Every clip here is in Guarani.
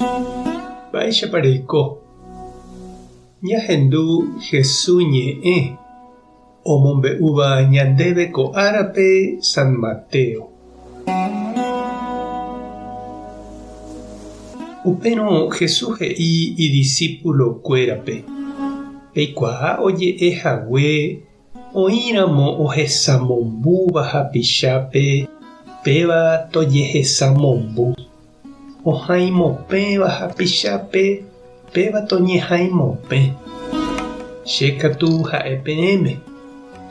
Mba'éichapa reiko? Ñahendu Hesu ñe'ẽ omombe'úva ñandéve ko árape San Mateo. Upérõ Jesús he'i idisípulokuérape, Peikuaa oje'e hague Oĩramo ohesamombúva hapichápe, péva tojehesamombu. Ohãimopẽva hapichápe, péva toñehãimopẽ. Che katu ha'e peẽme,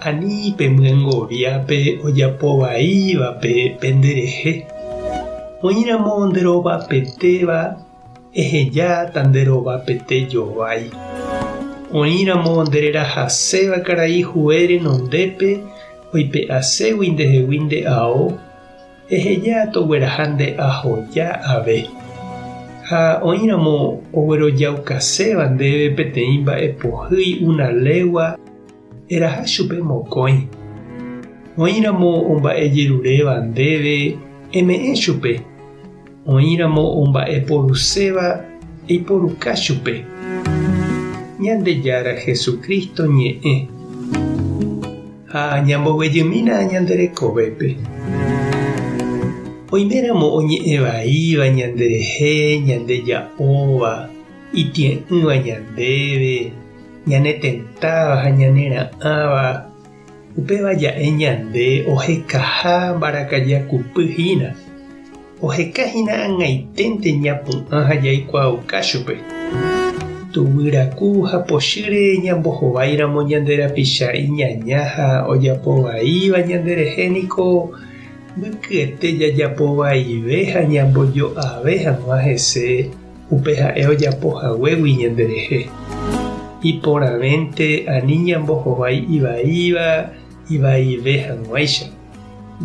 ani pemyengovia pe ojapo vaívape penderehe. Oĩramo nderovapetéva, Ehejáta nde rova pete jovái. Oĩramo nde rerahaséva karai hue renondépe oipe'aségui ndehegui nde ao, eheja togueraha nde ahoja ave. Ha oĩramo oguerojaukaséva ndéve peteĩ mba'e pohýi una légua, eraha chupe mokõi. Oĩramo omba'ejeruréva ndéve, eme'ẽ chupe. Oĩramo omba'eporuséva eiporuka chupe. Ñandejára Jesucristo ñe'ẽ. Ha ñamboguejymína ñande rekovépe. Oiméramo oñe'ẽ vaíva ñanderehe, ñandeja'óva, itie'ỹva ñandéve, ñanetentáva ha ñanera'ãva, Upéva ja'e ñande ohekaha mbarakajakupy hína. Oheka hína ag̃aiténte ñapu'ã ha jaikuaauka chupe. Tuguy raku ha pochýre ñambohováiramo ñande rapicha iñaña ha ojapo vaíva ñanderehe niko mbykyete jajapo vaive ha ñambojo'ave hag̃ua hese upe ha'e ojapo haguégui ñanderehe. Iporãvénte ani ñambohovái ivaíva ivaive hag̃uáicha.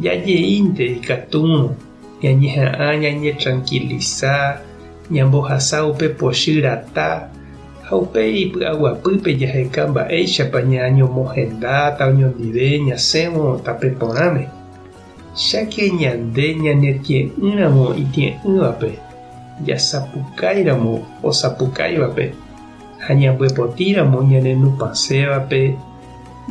Jajeínte ikatúrõ ñañeha'ã ñañetrankilisa, ñambohasa upe pochy rata ha upéi ipy'aguapýpe jaheka mba'éichapa ñañomohendáta oñondive ñasẽvo tape porãme. Cháke ñande ñanetie'ỹramo itie'ỹvape, jasapukáiramo osapukáivape, ha ñambyepotíramo ñanenupãsévape,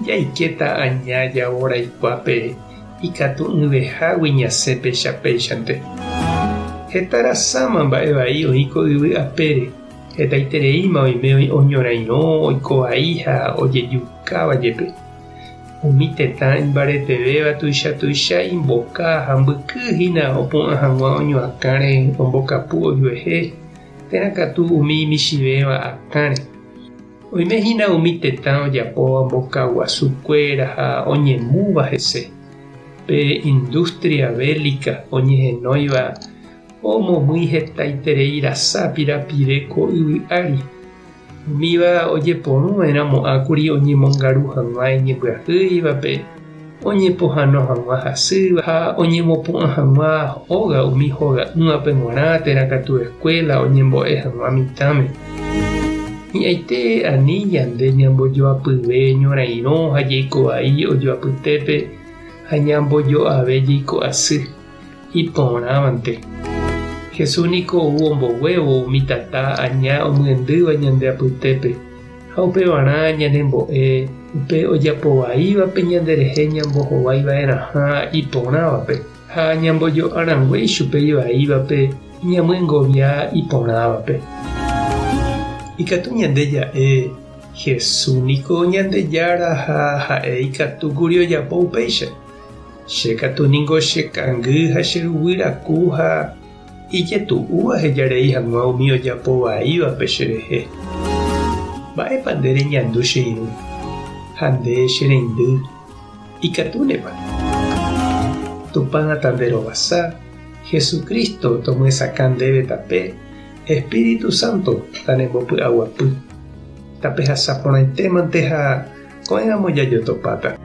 jaikéta aña javoraikuápe ikatu'ỹvehágui ñasẽ péicha péichante. Heta rasáma mba'e vai oĩ ko yvy apére, hetaitereíma oime oñorairõ, oiko vai ha ojejukáva jepe. Umi tetã imbaretevéva tuicha tuicha imboka ha mbyky hína opu'ã hag̃ua oñoakãre ombokapu ojuehe, térã katu umi michĩvéva akãre. Oime hína umi tetã ojapóva mboka guasu kuéra ha oñemúva hese. Pe industria bélica oñehenóiva omomýi hetaiterei rasa pirapire ko yvy ári. Umíva ojeporuva'erãmo'ãkuri oñemongaru hag̃ua iñembyahýivape, oñepohãno hag̃ua hasýva ha oñemopu'ã hag̃ua óga umi hoga'ỹvape g̃uarã térã katu eskuéla oñembo'e hag̃ua mitãme. Hi'ãite ani ñande ñambojoapyve ñorairõ ha jeiko vai ojoapytépe ha ñambojo'ave jeiko asy. Iporãvante. Jesús niko ou omboguévo umi tata aña omyendýva ñande apytépe, ha upevarã ñanembo'e upe ojapo vaívape ñanderehe ñambohovái va'erãha iporãvape, ha ñambojo'a rangue ichupe ivaívape ñamyengovia iporãvape. Ikatu ñande ja'e, Jesús niko Ñandejára ha ha'e ikatúkuri ojapo upéicha. Che katu ningo che kangy ha che ruguy raku ha ijetu'u aheja rei hag̃ua umi ojapo vaívape cherehe. Mba'épa nde reñandu che irũ ha nde che reindy? Ikatúnepa? Tupã tanderovasa, Jesucristo tomyesakã ndéve tape, Espíritu Santo tanembopy'aguapy. Tapehasa porãitémante ha ko'ẽramo jajotopáta.